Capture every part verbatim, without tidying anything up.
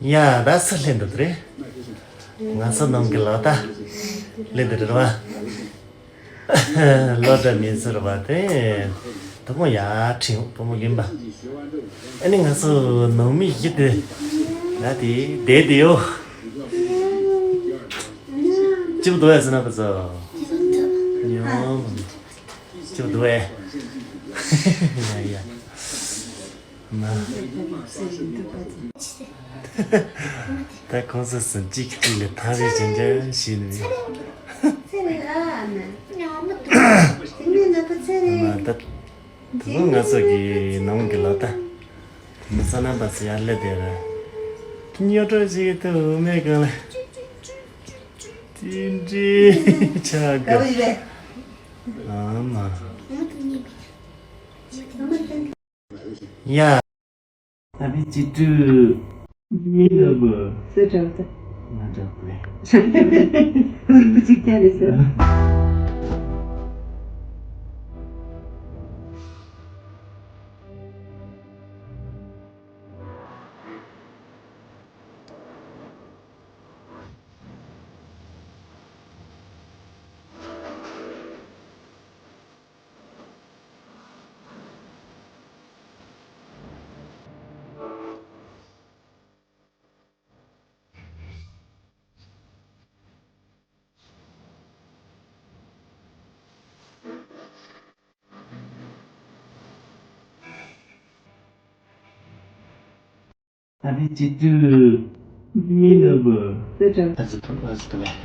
ཡ་ད་སུ་སླེབས་འདུག་རེད། ང་ཚོ་ནང་གི་ལོ་ད་སླེབས་འདུག་རེད་བ། ལོ་ད་མི་ཟེར་བ་དེ་དུ་མོ་ཡ་ཁྲིད་དུ་མོ་རྒན་པ། ཨ་ནི་ང་ཚོ་ནང་མི་བཞི་དེ་ད་དེ་བསྡད་དེ་ཡོད། ཅིབ་དོ་ཡ་ཟེར་ན་པ་ཚོ་ཉོ་ཅིབ་དོ་ཡ་ཡ་ཡ། མ། ད་ཁོང་ཚོ་སུ་གཅིག་གཅིག་ལ་ཐག་རིང་ཅན་ཅན་བྱས་ནས། མ་ད། དེ་ང་ཚོ་གི་ནང་གི་ལོ་ད། མི་ཚང་རྣམ་པ་ཚོ་ཡར་སླེབས་བསྡད་ར། སྨྱོ་སྤྲོ་ཞིག་ཐུབ་མེད་གང་ལ། དེ་འདྲའི་ཆགས་དགོས། ཨ་མ། ཡ། ཨ་ཕའི་གཅེས་ཕྲུག་མི་ལ་བུ། སུ་དྲག་ཏུ། ང་དྲག་པོས། ཧུར་བུ་གཅིག་ཀྱང་རེད་ཟེར། ཨ་ཕའི་གཅེས་ཕྲུག་མི་ལ་བུ། ད་ཟི་ཐུག་ཨ་ཟི་ཐུག་ལས་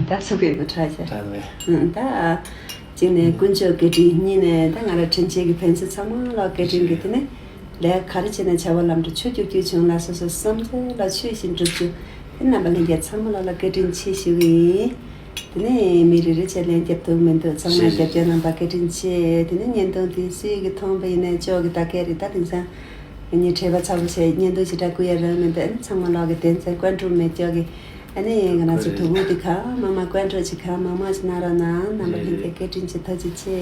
ད་ཟི་བའི་བུ་ཁྲ་ཆེ་ད་ལས་ད། གཅིག་ནས་དཀོན་མཆོག་བཀའ་དྲིན། གཉིས་ནས་ད་ང་ར་དྲིན་ཆེན་གྱི་ཕན་ཚུན་ཚང་མ་ལ་བཀའ་དྲིན་གྱིས་དེ་ནས་ལས་ག་རེ་བྱས་ན་བྱ་བ་ལམ་འགྲོ་ཆུ་རྒྱུག་རྒྱུག་བྱུང་ལ་སོ་སོ་བསམ་ཚུལ་ལ་ཆོས་བཞིན་སྒྲུབ་རྒྱུ་དེ་རྣམ་པ་ལྷན་རྒྱས་ཚང་མ་ལ་ལ་བཀའ་དྲིན་ཆེ་ཞུ་གི་ཡིན། དེ་ནས་མི་རེ་རེ་བྱས་ལན་རྒྱབ་ཐུབ་མི་འདུག་ཚང་མ་རྒྱབ་སྐྱོར་གནང་བ་བཀའ་དྲིན་ཆེ། དེ་ནས་བརྙན་ཐུང་དེ་སུས་ཀྱི་མཐོང་བ་ཡིན་ནའི་ཅོག་གི་ད་སྐད་རེད་ད་དེང་སང་ངས་དྲན་པ་ཚ་པོ་བྱས་བརྙན་ཐུང་ཞེ་དྲག་བསྐུར་ཡ་རག་མི་འདུག་ཨ་ནི་ཚང་མ་ལོག་གི་དེང་སང་ཀོན་ཀྲུག་མེད་ཅོག་གི་ཨ་ནི་ང་རང་ཚོ་དུ་བུ་དེ་གང་མང་མང་ཀོན་ཀྲུག་ཅིག་གང་མང་མང་ཞིག་གནང་རོགས་གནང་། རྣམ་པ་ལྷན་རྒྱས་བཀའ་དྲིན་ཆེ་ཐུགས་རྗེ་ཆེ།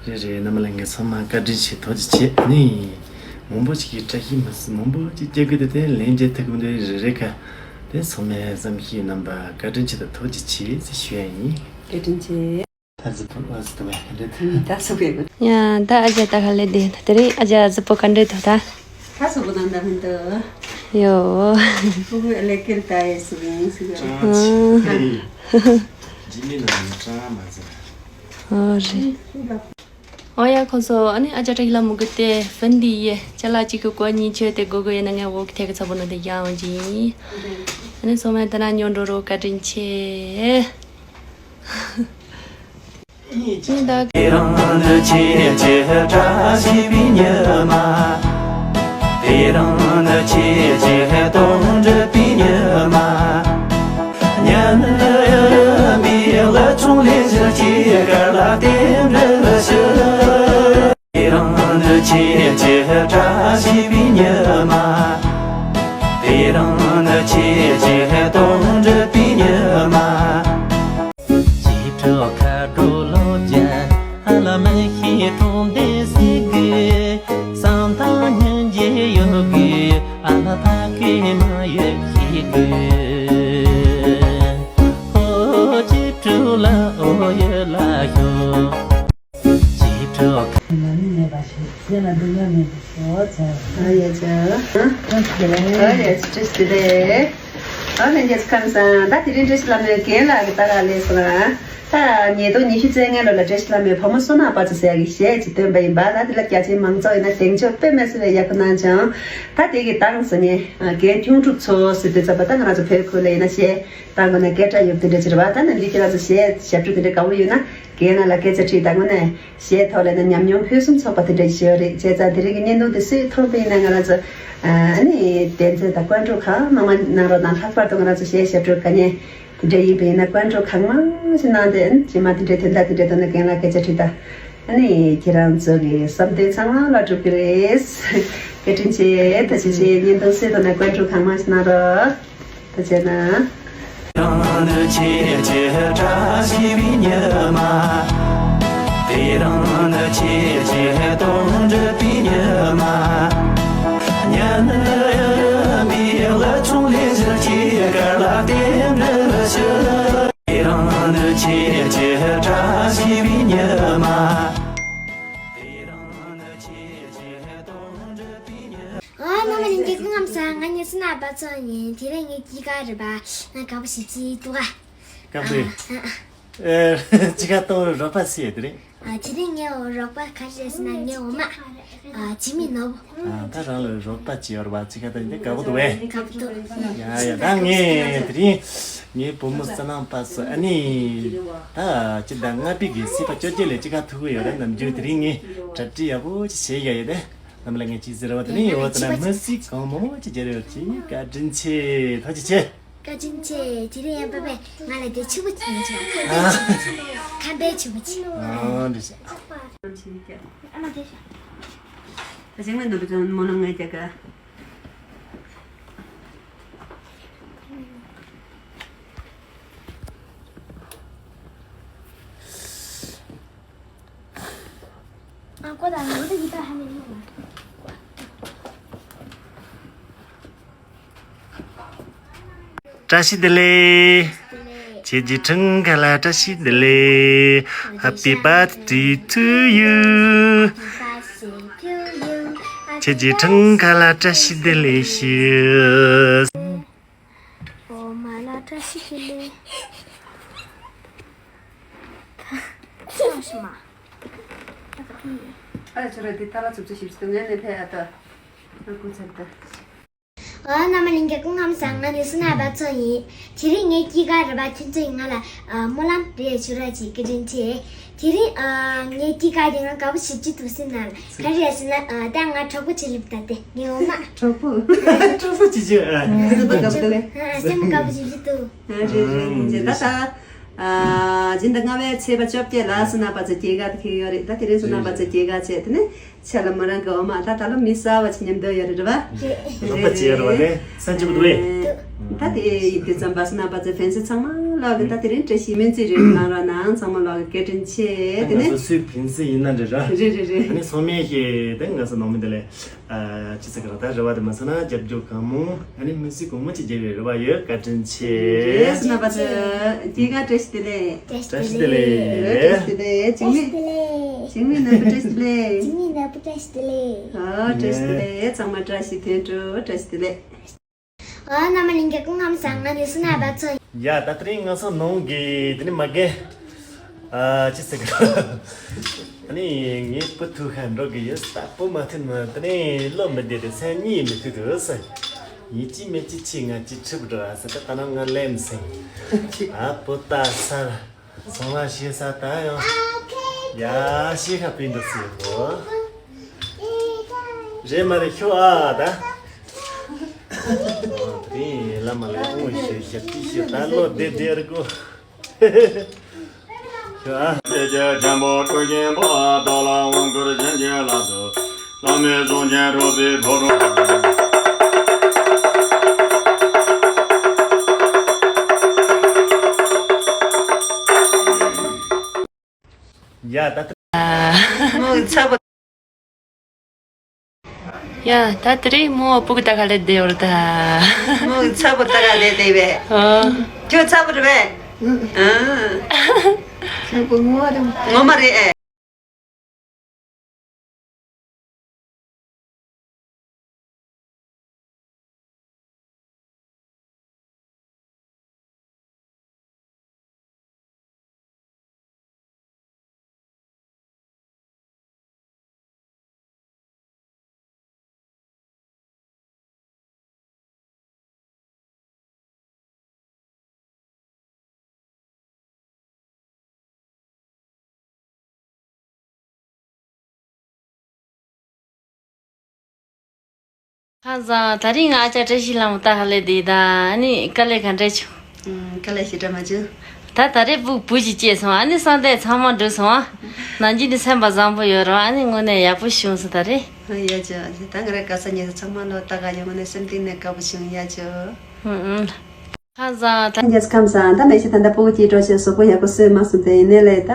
རེད་རེད། རྣམ་པ་ལྷན་རྒྱས་ཚང་མ་བཀའ་དྲིན་ཆེ་ཐུགས་རྗེ་ཆེ། ཨ་ནི་མང་པོ་ཞིག་གིས་བཀྲ་ཤིས་མ་སི་མང་པོ་ཅིག་སྐྱེ་དགོས་དེ་དེ་ལན་རྒྱག་ཐུབ་ཀྱི་མི་འདུག་རེད་རེད་ཁ། དེ་ཚང་མས་བསམ་ཤེས་རྣམ་པ་བཀའ་དྲིན་ཆེ་དང་ཐུགས་རྗེ་ཆེ་ཟེར་ཞུ་ཡ་ཡིན། བཀའ་དྲིན་ཆེ། ད་ཟི་ཕུ་ཨ་ཟི་ཏུ་བས་རེད། ད་ཟི་བས་གོ། ཡ་ད་ཨ་ཅག་ད་ག་ལེ་དེ་དེ་རིང་ཨ་ཅག་ཟི་པོ་ག་འདྲ་འདུག་ད། ད་ཟི་པོ་ནང་ད་མི་འདུག་ཡོ། ཕྲུ་གུ་ཨ་ལེ་ཀིར་ད་ཡེ་སི་ཡིན་སི་ཡོ། ཀྲང་ཆི། ཇི་མི་ནང་ནས་ཀྲང་མ་ཟེར། ཨོ་རེད། ཨོ་ཡ་ཁོང་ཚོ་ཨ་ནི་ཨ་ཅག་ཏྲ་ཡི་ལ་མུ་གུ་ཏེ་ཧྥན་དི་ཡེ་ཅ་ལག་གཅིག་གི་གོ་གཉིས་ཆོད་དེ་གོ་གོ་ཡེ་ན་ངས་འོག་ཐེ་གི་ཚ་པོ་ནོ་དེ་ཡང་འོང་ཅི། ཨ་ནི་སོ་མ་ད་ན་ཉོ་འགྲོ་རོགས་བཀའ་དྲིན་ཆེ། ཉི་ཟླ། དེ་རིང་འདི་ཆེ་ཆེ་བཀྲ་ཤིས་པའི་ཉི་མ། དེ་རིང་འདི་ཆེ་ཆེ་དོན་འགྲུབ་པའི་ཉི་མ། ཉི་མའི་ལ་ཆུང་ལས་ཞིག་གི་གར་ལ་རྟེན་འབྲེལ་ཞུ། དེ་རིང་འདི་ཆེ་ཆེ་བཀྲ་ཤིས་པའི་ཉི་མ། དེ་རིང་འདི་ཆེ་ཆེ་དོན་འགྲུབ་པའི་ཉི་མ། ཅི་ཁྲོ་ཁ་གྲོ་ལོ་བརྒྱ། ཨ་ལ་མི་ཤེས་གྲོང་སྡེ་ཟིག་གི། བསམ་དང་སྙིང་རྗེ་ཡོད་དགོས། ཨ་ལ་ཕ་གི་མ་ཡོད་ཤེས་དགོས། ཧོ་ཅི་ཁྲོ་ལ་ཨོ་ཡོད་ལ་ཤོ། ཅི་ཁྲོ་ཁ། ལ་ནི་མེད་པ་ཞིག་སེམས་ལ་སྡུག་བསྔལ་མེད་པ། ཨ་ཡ་ཅག་ཨ་ཡ་ཅག་ཨ་ཡ་ཅག་ཅི་སི་རེད། ཨ་ལྷན་རྒྱས་ཁམས་བཟང་། ད་དེ་རིང་བཀྲ་ཤིས་ལྷ་མོའི་རྒན་ལགས་ཀྱི་ལྟ་ག་སླེབས་སོང་ང་། ད་ཉིས་སྟོང་ཉི་ཤུ་རྩ་ལྔ་ལོ་ལ་བཀྲ་ཤིས་ལྷ་མོའི་བུ་མོ་བསོད་ནམས་དཔལ་འཛོམས་ཟེར་ཡ་གི་གཞས་ཅིག་བཏོན་པ་ཡིན་པ། ད་དེ་ལ་རྒྱ་ཆེའི་མང་ཚོགས་ཡིན་ན་གདེང་འཇོག་དཔེ་མི་སྲིད་པའི་ཡག་པོ་གནང་བྱུང་། ད་དེ་གི་གདངས་ཟེར་ནས་རྒན་ཁྱུང་འབྲུག་མཚོ་ཟེར་དུས་ཙམ་པ་ད་ང་རང་ཚོ་བོད་ཁུལ་ལ་ཡིན་ན་གཞས་གཏང་དགོས་ན་སྐད་སྒྲ་ཡོད་དེ་འདྲ་ཅིག་རེད་བ། ད་ནམ་རྒྱུན་ཁྱེད་རང་ཚོ་གཞས་ཞབས་བྲོ་དེ་འདྲ་དགའ་པོ་ཡོད་ན་རྒན་ལགས་ལ་སྐད་ཆ་དྲིས་དང་། དངོས་གནས་གཞས་ཐོག་ལ་ཡིན་ན་ཉམས་མྱོང་ཕུན་སུམ་ཚོགས་པ་དེ་འདྲ་ཞིག་ཡོད་རེད། བྱས་ཙང་དེ་རིང་གི་བརྙན་ཐུང་དེ་སུས་མཐོང་པ་ཡིན་ན་ང་རང་ཚོ་ཨ་ནི་དེ་ཚོ་ད་ཀོན་ཀྲུག་གང་མང་མང་གནང་རོགས་དང་། ལྷག་པར་དུ་ང་རང་ཚོ་གཞས་ཞབས་བྲོ་དགའ་ཉེ་དེ་འདྲ་ཡིན་པ་ཡིན་ན་ཀོན་ཀྲུག་གང་མང་ཞིག་གནང་སྟེ། ཨ་ནི་རྗེས་མ་དེ་འདྲའི་དོན་དག་དེ་འདྲའི་ཐོག་ནས་རྒན་ལགས་སྐད་ཆ་དྲིས་དང་། ཨ་ནི་ཁྱེད་རང་ཚོ་གི་བསམ་དོན་ཚང་མ་ལ་འགྲུབ་ཀྱི་རེད། བཀའ་དྲིན་ཆེ། ཐུགས་རྗེ་ཆེ། བརྙན་ཐུང་སུས་མཐོང་ན་ཀོན་ཀྲུག་གང་མང་ཞིག་གནང་རོགས། ད་བྱས་ན། རང་ནི་ཆེ་ཆེ་བཀྲ་ཤིས་པའི་ཉི་མ། དེ་རིང་ནི་ཆེ་ཆེ་དོན་འགྲུབ་པའི་ཉི་མ། ཉི་མའི་ལ་ ང་ཉི་ཚེ་ན་པ་ཚོ་ཡིན། དེ་རིང་ངའི་སྐྱེས་སྐར་རེད་པ། ང་དགའ་པོ་ཞེ་གཅིག་འདུག་ག། དགའ་པོ་འདུག་ཨ། ཨེ། ཅི་ག་གཏོང་རོགས་པ་སི་ཡ་དེ་རིང་། ཨ། དེ་རིང་ངའི་རོགས་པ་ག་རེ་རེད་ཟེར་ན་ངའི་འོ་མ། ཨ། བྱེ་མའི་ནོར་བུ། ཨ། ད་རང་ལ་རོགས་པ་བྱེད་ཡོད་རེད་པ། ཅི་ག་ད་ཡིན་དེ་དགའ་པོ་འདུག་པས། དགའ་པོ་འདུག། ཡ་ཡ། ད་ངས་དེ་རིང་ངའི་བུ་མོ་སི་ནང་པ་སི་ཨ་ནི། ད་ཅི་ད་ལྔ་པའི་གི་སི་པ་བཅོ་བརྒྱད་ལས་ཅི་ག་ཐུག་གི་ཡོད་རེད། ནམ་རྒྱུན་དེ་རིང་ངས་གྲ་སྒྲིག་ཡག་པོ་ཅིག་བྱེད་ཡ་ཡོད་དེ། ནམ་ལ་ངས་ཅི་ཟེར་བ་དེ་ནི་འོ་ད་ན་མི་སི་གང་མང་ཅིག་རྒྱབ་ཡོད། ཅིག་བཀའ་དྲིན་ཆེ། ཐུགས་རྗེ་ཆེ། བཀའ་དྲིན་ཆེ། དེ་རིང་ཡང་པ་པས་ང་ལ་དེ་ཕྱུ་པ་ཅིག་ཡིན་ཆོག། ཁམ་པའི་ཕྱུ་པ་ཅིག། ཨ། འདི་ཤ། ཨ་མ་དེ་ཤ། ད་ཞིང་ལ་ནུབ་ཅང་མོ་ལ་ངས་རྒྱག་ག། ཨ་ཀོ་ད་ང་ད་གི་ད་ཧ་ནས་ཡོང་ལ། བཀྲ་ཤིས་བདེ་ལེགས། ཁྱེད་ཀྱི་འཁྲུངས་སྐར་ལ་བཀྲ་ཤིས་བདེ་ལེགས། Happy birthday to you. ཁྱེད་ཀྱི་འཁྲུངས་སྐར་ལ་བཀྲ་ཤིས་བདེ་ལེགས་ཞུ། འོ་མ་ལ་བཀྲ་ཤིས་བདེ་ལེགས། ཨ་ཆུ་ར་འདི་ཏཱ་ལ་ཚུབ་ཚུབ་ཞིབ་ཏུ་ངས་ནས་ཕེ་ཨ་ཏ། ཨ་ཀུ་ཚར་ཏ། ཨོ་རྣམ་པ་ལྷན་རྒྱས་སྐུ་ཁམས་བཟང་། ང་ནི་སུ་ན་བ་ཚོ་ཡིན། དེ་རིང་ངའི་སྐྱེས་སྐར་རེད་པ། ཁྱོད་ཚོས་ང་ལ་ཨ་སྨོན་ལམ་རེ་ཞུ་རོགས་བྱེད། བཀའ་དྲིན་ཆེ། དེ་རིང་ཨ་ངའི་སྐྱེས་སྐར་དེ་ང་དགའ་པོ་ཞེ་གཅིག་འདུག་སེམས་ནང་ལ། ག་རེ་རེད་ཟེར་ན་ཨ་ད་ང་གྲོགས་པོ་བྱེད་རིབ་ད་དེ་ངའི་འོ་མ། གྲོགས་པོ། གྲོགས་པོ་བྱེད་རྒྱུ་ཨ། སེམས་པ་དགའ་པོ་ཞེ་གཅིག་འདུག། ཨ་རེད་རེད་རེད། ད་ད་ཨ་སྦྱིན་བདག་ལྔ་པའི་ཚེས་པ་བཅོ་བརྒྱད་ལ་སུ་ན་བ་ཚོ་སྐྱེས་སྐར་དེ་ཁེལ་ཡོད་རེད། ད་དེ་རིང་སུ་ན་བ་ཚོ་སྐྱེས་སྐར་བྱས། དེ་ནས་ཆ་ལ་མོ་རང་གི་འོ་མ་ད་ད་ལོ་མི་གསར་བ་ཅིག་མཉམ་དུ་ཡོད་རེད་པ། རེད། རོགས་པ་བྱེད་ཡ་རེད་པ། དེ་སེམས་སྐྱིད་པོ་འདུག་པས། ད་དེ་ཡིན་དུས་ཙམ་པ་སུ་ན་བ་ཚོ་ཕན་སེ་ཚང་མ་ལོག་གི་ད་དེ་རིང་བཀྲ་ཤིས་སྨོན་ཚིག་རེ་གནང་རོགས་གནང་། ཚང་མ་ལོག་གི་བཀའ་དྲིན་ཆེ། དེ་ནས་ང་ཚོ་སུའི་ཕན་སེ་ཡིན་ན་འདྲ་ར། རེད་རེད་རེད། ཨ་ནི་སོང་མེད་ཤེས་དེ་ང་ཚོ་ནང་མི་འདི་ལས། ཨ་ཅི་ཟེར་གི་ར། ད་རེ་བ་དེ་མ་སོང་ན་རྒྱབ་སྐྱོར་གང་མང་། ཨ་ནི་མི་སི་གོང་མོ་ཅིག་རྒྱབ་པའི་རེ་བ་ཡོད། བཀའ་དྲིན་ཆེ། རེད། སུ་ན་བ་ཚོ་སྐྱེས་སྐར་བཀྲ་ཤིས་བདེ་ལེགས། བཀྲ་ཤིས་བདེ་ལེགས། བཀྲ་ཤིས་བདེ་ལེགས། བཀྲ་ཤིས་བདེ་ལེགས། འཇིགས་མེད། འཇིགས་མེད་ནོར་བུ་བཀྲ་ཤིས་བདེ་ལེགས། འཇིགས་མེད་ནོར་བུ་བཀྲ་ཤིས་བདེ་ལེགས། ཨ་བཀྲ་ཤིས་བདེ་ལེགས། ཚང་མ་བཀྲ་ཤིས་དོན་གྲུབ། བཀྲ་ཤིས་བདེ་ལེགས། ཨོ་རྣམ་པ་ལྷན་རྒྱས་སྐུ་ཁམས་བཟང་། ང་ནི་སུ་ན་བ་ཚོ་ཡིན། ཡ་ད་དེ་རིང་ང་ཚོ་ནང་གི་དེ་ནི་མ་རྒན། ཨ་ཅི་ཟེར་གི། ཨ་ནི་ངའི་བུ་ཐུག་ཁ་འགྲོ་གི་ཡོད། ད་བུ་མ་ཐུག་ན་དེ་ནི་བློ་མི་བདེ་དེ་སང་ཉིན་མི་ཐུག་གི་ཟེར། ཡིན་གཅིག་མིན་གཅིག་ཁྱི་ང་གཅིག་ཁྲིད་འགྲོ་ཨ་ཟེར། ད་ད་ནང་ང་ལེམ་སེང་། ཨ་བུ་ད་ས། སོང་ལ་ཤེས་ས་ད་ཡང་། ཡ་ཤེས་ཁ་པིན་དུ་སི་བོ། རེད་མ་རེད་ཤོ་ཨ་ད། དེ་ལ་མ་ལ་ཨོ་ཤེས་ཤེས་ཏི་ཤེས་ད་ལོ་དེ་དེ་ར་གོ། ཤོ་ཨ། དེ་རྒྱལ་འཇམ་པོ་ཀྲུང་ཆེན་པོ་ཨ་དོ་ལ་དབང་བསྐུར་བྱིན་གྱིས་བརླབ་ཏུ། བླ་མེད་གཟུངས་ཆེན་སྒྲུབ་པའི་ཁྲོ་ཁྲོ། ཡ་ད་ད། མོ་ཚ་པོ། ཡ་ད་དེ་རིང་མོ་སྤུ་གུ་ད་ག་ལེ་བསྡད་ཡོད་ད། མོ་ཚ་པོ་ད་ག་ལེ་བསྡད་པས། ཨོ། ཁྱོད་ཚ་པོ་རེད་པས། ཨ། ཚ་པོ་ངོ་མ་རེད། ངོ་མ་རེད་ཨེ། ཁ་སང་དེ་རིང་ང་ཅག་བཀྲ་ཤིས་ལྷ་མོ་ད་ཧ་ལས་དེ་ད་ཨ་ནི་དཀའ་ལས་ག་འདྲ་བྱུང་། ཨུམ། དཀའ་ལས་ཞེ་དྲག་མ་བྱུང་། ད་ད་རེས་བུ་བུ་ཞིག་སྐྱེས་སོང་། ཨ་ནི་སང་དེ་ཚང་མ་འགྲོ་སོང་། ཨ་ནང་ཆོས་འདི་སེམས་པ་བཟང་པོ་ཡོད་རོགས། ཨ་ནི་དངོས་གནས་ཡག་པོ་བྱུང་སོང་ད་རེས། ཨ་ཡ་ཅག་ད་ང་རང་ག་ས་ཉེ་ས་ཚང་མ་ལོ་ད་ག་ཡོང་ནས་སེམས་གཏིང་ནས་དགའ་པོ་བྱུང་ཡ་ཅག། ཨུམ་ཨུམ། ཁ་སང་ད། རྒྱལ་ཁམས་བཟང་། ད་མེ་ཤི་ད་ལྟ་སྤུ་གུ་སྐྱེས་གྲོགས་བྱས་གཟུགས་པོ་ཡག་པོ་བཟོས་མ་སོང་། དེ་ཡིན་ནའི་ལས་ད།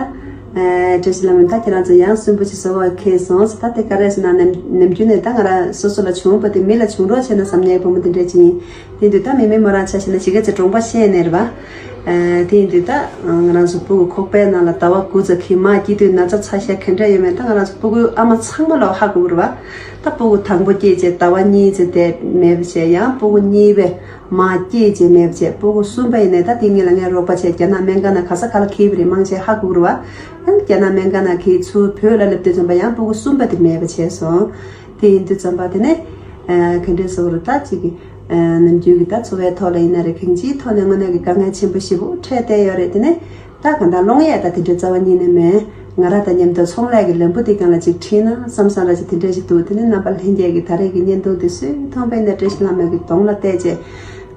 ཨ་བཀྲ་ཤིས་ལྷ་མོ་ད་ཁྱེད་རང་ཚོ་ཡང་གསོན་པོ་ཅིག་བཟོ་བ་ཁེལ་སོང་ཟེར། ད་དེ་ག་རེ་ཟེར་ན་ནམ་ནམ་རྒྱུན་ནས་ད་ང་རང་སོ་སོ་ལ་བྱུང་བ་དེ་མི་ལ་བྱུང་རོགས་བྱས་ན་བསམ་ཉེས་བུ་མོ་དེ་འདྲས་ཅིག་ཡིན། དེ་དུས་ད་མི་མི་མོ་རང་ཆ་བཞག་ན་གཞིས་ཀ་རྩེ་གྲོང་པ་ཤེས་ནས་རེད་པ། དེ་ཡིན་དུས་ད་ང་རང་ཚོ་སྤུ་གུ་ཁོག་པའི་ནང་ལ་ཟླ་བ་དགུ་ཙམ་གྱི་མར་སྐྱེས་དུས་ན་ཚ་ཚ་ཤ་ག་འདྲ་ཡོད་མེད་ད་ང་རང་ཚོ་སྤུ་གུ་ཨ་མ་ཚང་མ་ལོག་ཧ་གོ་གི་རེད་བ། ད་སྤུ་གུ་དང་པོ་སྐྱེས་རྗེས་ཟླ་བ་གཉིས་ཙམ་དེ་མེད་པ་བྱས། ཡང་སྤུ་གུ་གཉིས་པའི་མར་སྐྱེས་རྗེས་མེད་པ་བྱས། སྤུ་གུ་གསུམ་པ་ཡིན་ནའི་ད་དེ་གཉིས་ལ་ངས་རོགས་པ་བྱས། རྒྱ་ནག་སྨན་ཁང་ནང་ག་ས་ག་ལ་འཁྱེར་བ་རེད། མང་ཆེ་ཧ་གོ་གི་རེད་བ། ཡང་རྒྱ་ནག་སྨན་ཁང་ནང་འཁྱེར་ཚུར་བོད་ལ་སླེབས་དུས་ཙམ་པ་ཡང་སྤུ་གུ་གསུམ་པ་དེ་མེད་པ་བྱས་སོང་། དེ་ཡིན་དུས་ཙམ་པ་དེ་ནས་ག་འདྲས་བཟོ་རུ་ད་ཅིག་གི་ནམ་རྒྱུན་གྱི་ད་འཚོ་བའི་ཐོག་ལ་ཡིན་ན་རེད། གང་ཅིའི་ཐོག་ནས་དངོས་གནས་ཀྱི་དཀའ་ངལ་ཆེན་པོ་ཞེ་པོ་འཕྲད་བསྡད་ཡོད་རེད། དེ་ནས་ད་གང་ལྟར་སློང་ཡས་ད་དེ་འདྲའི་རྩ་བ་ཉིད་ནས་མེད། ང་རང་དང་མཉམ་དུ་ཚོང་ལས་ཀྱི་ལམ་བུ་དེ་སྒང་ལ་ཅིག་ཁྲིད་ན་བསམ་བསམ་ར་ཅིག་དེ་འདྲས་ཞིག་འདུག་དེ་ནས་རྣམ་པ་ལྷན་རྒྱས་ཀྱིས་ད་རེས་ཀྱི་བརྙན་ཐུང་དེ་སུས་མཐོང་པ་ཡིན་ན་བཀྲ་ཤིས་ལྷ་མོ་གི་གདོང་ལ་བལྟས་རྗེས་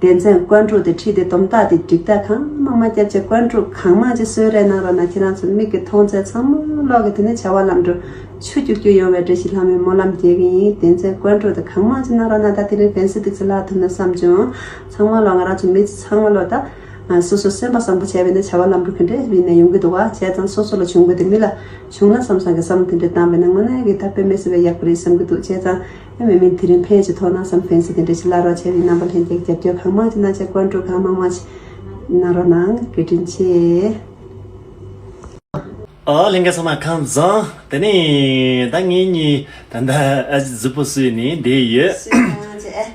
དེ་མཚན་ཀོན་ཀྲུག་དེ་ཁྲིད་དེ་དོམ་དག་དེ་འགྲིག་ད་གང་མང་མང་བརྒྱབ་བྱས་ཀོན་ཀྲུག་གང་མང་ཅིག་གསོལ་རས་གནང་རོགས་གནང་། ཁྱེད་རང་ཚོ་མིག་གིས་མཐོང་ཚད་ཚང་མ་ལོག་གི་དེ་ནས་བྱ་བ་ལམ་འགྲོ་ཆུ་སྐྱུག་སྐྱུག་ཡོང་བའི་བཀྲ་ཤིས་ལྷ་མོའི་སྨོན་ལམ་རྒྱག་གི་ཡིན། དེ་མཚན་ཀོན་ཀྲུག་དེ་གང་མང་ཅིག་གནང་རོགས་གནང་། ད་དེ་རིང་ཕན་སི་ཏིག་ཙི་ལྷག་ཐུབ་ན་བསམ་བྱུང་། ཚང་མ་ལོག་ང་རང་ཚོ་མི་ཚང་མ་ལོག་ད། ཨ་སོ་སོ་སེམས་པ་བཟང་པོ་བྱས་པས་ན་བྱ་བ་ལམ་འགྲོ་ག་འདྲ་ཡིན་ན་ཡོང་གི་འདུག་བ། བྱས་ཙང་སོ་སོ་ལ་བྱུང་དགོས་དེ་མི་ལ་བྱུང་ན་བསམ་བསམ་གི་བསམ་བློ་དེ་འདྲ་བཏང་བས་ན་དངོས་གནས་ཀྱི་ད་དཔེ་མི་སྲིད་པའི་ཡག་པོ་རེད་བསམ་གི་འདུག་བྱས་ཙང་ཨ་མི་མིན་དེ་རིང་ཕན་ཅིག་ཐོགས་ན་བསམ། ཕན་སི་དེ་འདྲ་ཞིག་ལབ་རོགས་བྱས་པའི་རྣམ་པ་ལྷན་རྒྱས་རྒྱབ་སྐྱོར་གང་མང་ཅིག་གནང་བྱས་ཀོན་ཀྲུག་གང་མང་མང་ཅིག་གནང་རོགས་གནང་། བཀའ་དྲིན་ཆེ། ཨོ་ལྷན་རྒྱས་ཚང་མ་ཁམས་བཟང་། དེ་ནས་ད་ངེད་གཉིས་ད་ལྟ་ཨ་ཅེ་གཟུགས་པོ་བསུས་ནས་བསྡད་ཡོད།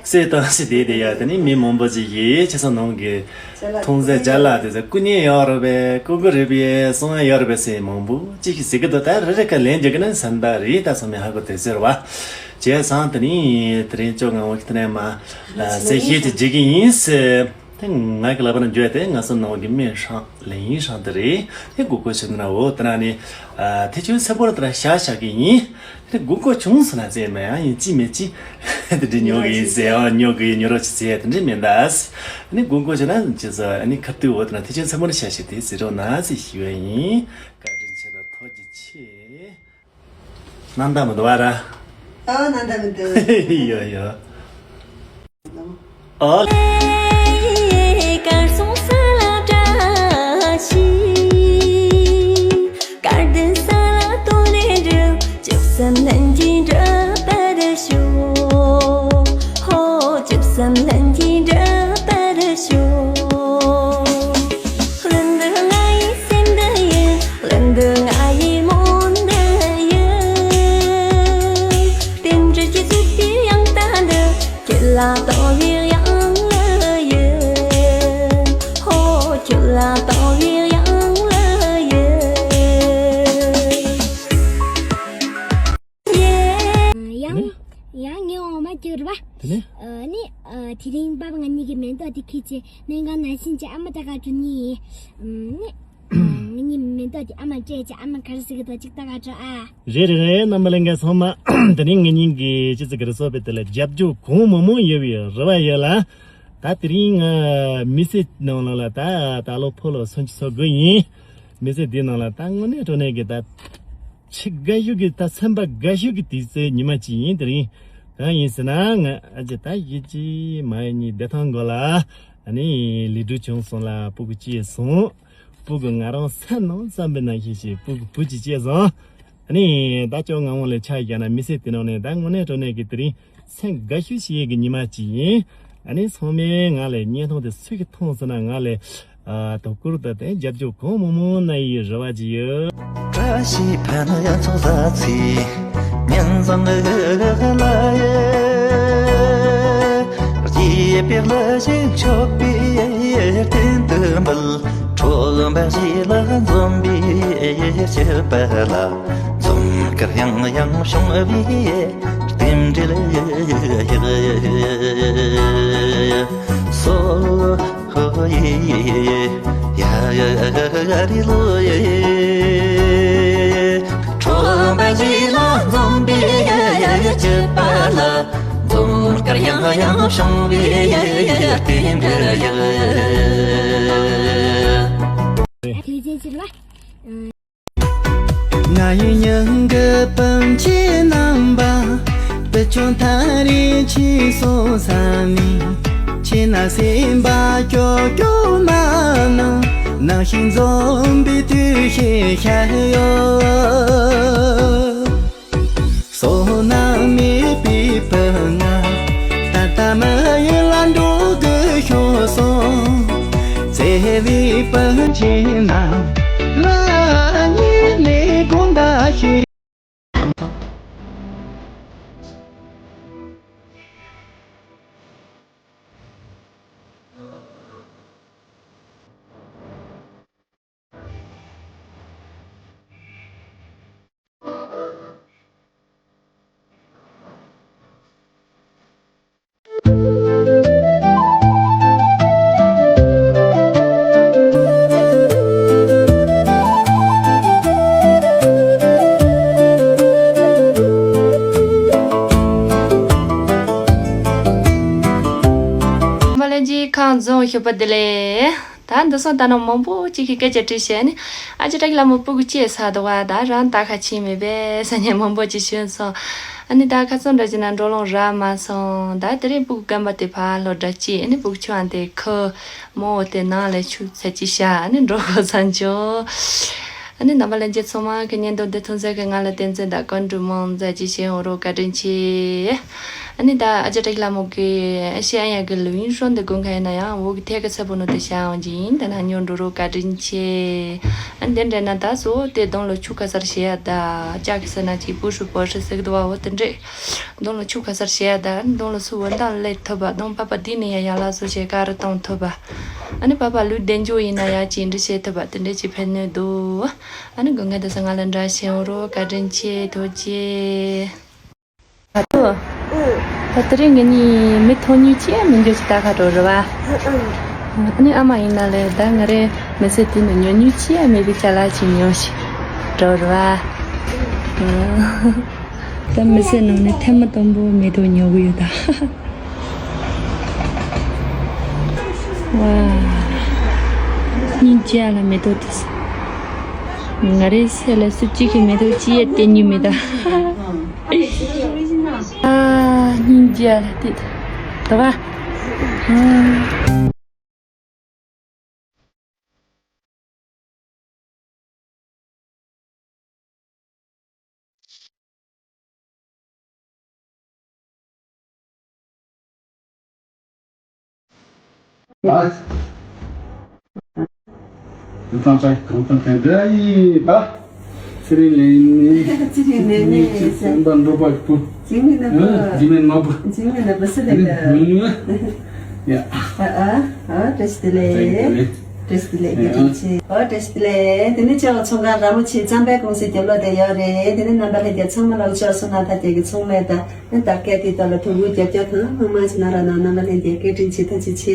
སུས་བཏང་ཞེས་བསྡད་དེ་ཡ། དེ་ནས་མི་མང་པོ་ཅིག་གིས་ཁྱེད་ཚོ་ནང་གི་མཐོང་ཚད་ཅ་ལག་དེ་ཚོ་སྐུ་ཉེ་ཡོད་རེད་པས། སྐུ་གུ་རེད་པས། སོང་ཡ་ཡོད་རེད་པས་ཟེར་མང་པོ་ཅིག་གིས་ཟེར་གི་འདུག་ད་རེ་རེ་ཁ་ལན་རྒྱག་གི་ན་བསམ་པ་རེད། ད་ཚང་མས་ཧ་གོ་དེ་ཟེར་བ། བྱས་ཙང་དེ་ནས་དེ་རིང་ཅོ་ང་འོ་ཁི་དེ་ནས་མ་གསལ་བཤད་ཅིག་བྱེད་ཀྱི་ཡིན་ཟེར། དེ་ང་གི་ལག་པ་ན་འཇོག་དེ་ང་ཚོ་ནང་གི་མི་ཧྲང་ལེ་ཡིན་ཧྲང་དེ་རེད། དེ་གུ་གོ་ཆེ་ན་འོ་དེ་ན་ནི་ཨ་དེ་ཆུ་སེར་པོ་ལ་དེ་ན་ཤ་ཤ་གི་ཡིན། དེ་གུ་གོ་ཆུང་སོང་ན་ཙེ་མ་ཡང་ཡིན་ཅི་མེད་ཅི་དེ་འདྲི་ཉོ་གི་ཡིན་ཟེར། ཨ་ཉོ་གི་ཡིན་ཉོ་རོགས་ཅི་ཟེར་དེ་འདྲི་མེད་ད། ནི་གུ་གོ་ཆེ་ན་ཅི་ཟེར་ནི་ཁ་ཏུ་འོ་དེ་ན་དེ་ཆུ་སེར་པོ་ལ་ཤ་ཤ་དེ་ཟེར་རོགས་ན་ཟེར་ཞུ་བ་ཡིན། བཀའ་དྲིན་ཆེ་དང་ཐུགས་རྗེ་ཆེ། ནང་ད་མི་འདུག་བ་ར། ཨ་ནང་ད་མི་འདུག་ཡོ་ཡོ། ཨོ། གར་སོང་ས་ལ་བཀྲ་ཤིས། གར་ལྡན་ས་ལ་ཏོ་ལེ་འགྲུབ། ཅི་བསམ་ལྷུན་གྱིས་འགྲུབ་པར་ཤོག་ཧོ། ཅི་བསམ་ལྷུན་གྱིས་འགྲུབ་པར་ཤོག་ལྷུན་འདི་ང་ཡི་སེམས་འདི་ཡིན། ལྷུན་འདི་ང་ཡི་མོན་འདི་ཡིན། རྟེན་འབྲེལ་གྱི་གཟུགས་དེ་ཡང་ད་འདི། ཁྱེད་ལ་བཏང་བའི་ཡང་ལ་ཡིན། ཧོ། ཁྱེད་ལ་བཏང་བའི་ཡང་ལ་ཡིན། ཡང་ཡང་ངའི་འོ་མ་གྱུར་བ། དེ་ནས། ཨ་ནི་ཨ་དེ་རིང་པ་ང་གཉིས་ཀྱི་མེ་ཏོག་དེ་ཁྱེར་ཅེས་སྨན་ཁང་ནང་བཞིན་གྱི་ཨ་མ་ད་ག་འགྲོ་ནི་ཡིན། ཨ་ནི་ཨ་ང་གཉིས་མེ་ཏོག་དེ་ཨ་མ་སྤྲད་ཅེས་ཨ་མ་ག་རེ་ཟེར་གི་འདུག་ཅིག་ད་ག་འགྲོ་ཨ། རེད་རེད་རེད། རྣམ་པ་ལྷན་རྒྱས་ཚང་མ་དེ་རིང་ང་གཉིས་ཀྱི་ཅི་ཙི་ག་རེ་སོགས་པའི་དེ་ལ་རྒྱབ་སྐྱོར་གང་མང་མང་ཡོད་པའི་རེ་བ་ཡོད་ལ། ད་དེ་རིང་ང་མི་ཚེ་ནང་ལ་ད་ད་ལོ་ཕོ་ལོ་སུམ་ཅུ་སོ་དགུ་ཡིན། མི་ཚེ་འདི་ནང་ལ་ད་དངོས་གནས་དྲང་གནས་ཀྱི་ད། ཆེས་དགའ་ཤོས་ཀྱི་ད་སེམས་པ་དགའ་ཤོས་ཀྱི་དུས་ཚོད་ཉི་མ་གཅིག་ཡིན་དེ་རིང་། གང་ཡིན་ཟེར་ན་ང་ཨ་ཅེ་ད་ཡིད་ཀྱི་མ་ཡིན་ཉིད་བདེ་ཐང་དགོས་ལ། ཨ་ནི་ལི་གྲུ་བྱུང་སོང་ལ་སྤུ་གུ་སྐྱེས་སོང་། སྤུ་གུ་ང་རང་སེམས་ནང་བསམ་པའི་ནང་བཞིན་ཞིག་སྤུ་གུ་བུ་གཅིག་སྐྱེས་སོང་། ཨ་ནི་ད་ཅོ་ང་འོང་ལས་ཆ་བཞག་ན་མི་ཚེ་དེ་ནང་ནས་ད་དངོས་གནས་དྲང་གནས་ཀྱི་དེ་རིང་སེམས་དགའ་ཤོས་ཤིག་ཡས་ཀྱི་ཉི་མ་གཅིག་ཡིན། ཨ་ནི་ཚང་མས་ང་ལ་བརྙན་ཐུང་དེ་སུས་ཀྱིས་མཐོང་ཟེར་ན་ང་ལ། ཨ་དོ་ཁུར་དང་དེ་རྒྱབ་སྐྱོར་གང་མང་མང་གནང་ཡི་རེ་བ་ཅིག་ཡོད། བཀྲ་ཤིས་ཕན་ཡ་ཚོགས་ས་ཚིག་ཉིན་བཟང་ལ་ཡེ། སྐྱིད་པའི་ལ་ཞིག་མཆོད་པའི་རྟེན་དུ་འབུལ། ཁྲོ་འབའ་ཞིག་ལ་འཛོམས་པའི་སྐྱིད་པ་ལ། འཛུམ་དཀར་ཡང་ཡང་བྱུང་བའི་རྟེན་འབྲེལ་ཡག་སོ། ཧོ་ཡེ་ཡ་ཡ་རི་ལོ་ཡེ། ཁྲོ་འབའ་ཞིག་ལ་འཛོམས་པའི་སྐྱིད་པ་ལ། འཛུམ་དཀར་ཡང་ཡང་བྱུང་བའི་རྟེན་འབྲེལ་ཡག་དེ་ཅན་ཕྱིར་བ། ང་ཡི་སྙིང་གི་སྤུན་མཆེད་རྣམ་པ། བུ་ཆུང་ཐག་རིང་ཕྱིན་སོང་ས་ནས། ཁྱེད་ན་སེམས་པ་སྐྱོ་སྐྱོ་མ་གནང་། ནང་བཞིན་འཛོམས་པའི་དུས་ཤིག་ཤར་ཡོད། བསོད་ནམས་མེད་པའི་བུ་ང་། ད་ལྟ་མི་ཡུལ་ལ་འགྲོ་དགོས་ཤོར་སོང་། བརྩེ་བའི་བུ་ ཤེས་ན་ལ་ཉིད་ནི་དགོངས་དག་ཞུ། མ་ལན་གྱི་ཁང་རྫོང་ཞོགས་པ་བདེ་ལེགས། ད་འདི་སང་ད་ནང་མང་པོ་ཅིག་གིས་སྐད་ཆ་དྲིས་བྱས་ནས། ཨ་ཅེ་ཊ་གི་ལ་མོ་སྤུ་གུ་སྐྱེས་ཚར་འདུག་བ། ད་རང་ད་ཁ་ཕྱིན་མེད་པས་ཟེར་ནས་མང་པོ་ཅིག་ཞུས་སོང་། ཨ་ནི་ད་ཁ་སང་འདྲ་བྱས་ན་འགྲོ་ལོང་རག་མ་སོང་། ད་དེ་རིང་སྤུ་གུ་རྒན་པ་དེ་ཕར་ལོག་འདྲ་སྐྱེས། ཨ་ནི་སྤུ་གུ་ཆུང་བ་དེ་ཁོ་མོ་དེ་ནང་ལ་ཆུ་ཚ་ཅིག་བཞག་ཨ་ནི་འགྲོ་དགོས་ས་བྱུང་། ཨ་ནི་རྣམ་པ་ལྷན་རྒྱས་ཚང་མ་གི་བརྙན་ཐུང་འདི་མཐོང་ཚད་ཀྱི་ང་ལ་བསྟན་འཛིན་དང་བཀའ་འདྲི་མང་མཛད་ཅིག་བྱེད་འོང་རོགས་བཀའ་དྲིན་ཆེ། ཨ་ནི་ད་ཨ་ཅེ་ཊ་གི་ལ་མོ་གི་ཨ་ཤེ་ཨ་ཡ་གི་ལུས་ཡིན་ཧྲོ་འདི་དགོན་ཁ་ཡིན་ན་ཡང་འོག་གི་ཐད་ཀ་ཚ་པོ་ནོ་དེ་བྱ་འོང་ཅིག་ཡིན། ད་ན་ཉོ་འགྲོ་རོགས་བཀའ་དྲིན་ཆེ། ཨ་ནི་དེ་འདྲ་ན་ད་སོ་དེ་གདོང་ལ་ཆུ་ཁ་སར་བྱེད་ཡ། ད་ལྕགས་ཀྱི་ཟེར་ན་ཅིག་པུ་ཧྲུ་པོ་ཧྲུ་ཟེར་གི་འདུག་བ། འོ་དེ་འདྲས་གདོང་ལ་ཆུ་ཁ་སར་བྱེད་ཡ། ད་ཨ་ནི་གདོང་ལ་སུ་འོད་མདངས་སླེབས་ཐུབ་པ། གདོང་པ་པ་འདི་ནས་ཡ་ཡ་ལ་སོ་བྱེད་ཀ་རུ་གཏོང་ཐུབ་པ། ཨ་ནི་པ་པ་ལུས་བདེ་འཇོག་ཡིན་ན་ཡ་ཅིག་འདྲི་བྱེད་ཐུབ་པ་དེ་འདྲས་ཅིག་ཕན་ནུས་འདུག་ཨ་ནི་དགོན་ཁ་དེ་ས་ང་ལ་འདྲ་བྱེད་འོང་རོགས་བཀའ་དྲིན་ཆེ། ཐུགས་རྗེ་ཆེ། ཨ་ཐུ། ད་དེ་རིང་ངེད་གཉིས་མི་ཐོན་ཉུལ་ཅི་ཡང་མི་འགྱོ་ཅི་ད་ཁ་འགྲོ་རེད་བ། ཨ་ནི་ཨ་མ་ཡིན་ན་ལས་ད་ང་རེ་མི་ཚེ་དུས་ནས་ཉོ་ཉུལ་ཅི་ཡང་མེད་པའི་ཅ་ལག་ཅིག་ཉོ་ཞིག་འགྲོ་རེད་བ། ད་མི་ཚེ་ནང་ནས་ཐེངས་མ་དང་པོ་མེ་ཏོག་ཉོ་གི་ཡོད་ད། ཝ། སྙིང་རྗེ་ལ་མེ་ཏོག་དེ། ང་རེ་སེ་ལ་སུ་གཅིག་གི་མེ་ཏོག་ཅི་ཡང་སྟེར་ཉུལ་མེད་ད། ཨ་སྙིང་རྗེ་ལ་དེ་ད་བ། ཚེ་རིང་ལས་ནི། ཚེ་རིང་ལས་ནི། སེམས་པ་འགྲོ་པ་པོ། འཇིགས་མེད་ནག་པོ། འཇིགས་མེད་ནག་པོ་སུ་ལས་ཀ་ཡ། ཨ་ཨ་ཨ་བཀྲ་ཤིས་བདེ་ལེགས། བཀྲ་ཤིས་བདེ་ལེགས། བཀྲ་ཤིས་བདེ་ལེགས། བཀྲ་ཤིས་བདེ་ལེགས། དེ་ནི་ཆེ་བ་ཚོང་ཁང་ར་མོ་ཆེ་གཙང་པའི་ཀུང་སིའི་རྒྱབ་ལོགས་དེ་ཡོད་རེད། དེ་ནི་རྣམ་པ་ལྷན་རྒྱས་ཚང་མ་ལ་ཕྱོགས་སུ་ན་ད་རྒྱལ་གྱི་ཚོང་ལས་དང་ནི་དར་སྐད་དེ་དག་ལ་ཐུགས་ཁུར་རྒྱབ་སྐྱོར་གང་མང་མང་ཞིག་གནང་རོགས་གནང་། རྣམ་པ་ལྷན་རྒྱས་བཀའ་དྲིན་ཆེ། ཐུགས་རྗེ་ཆེ།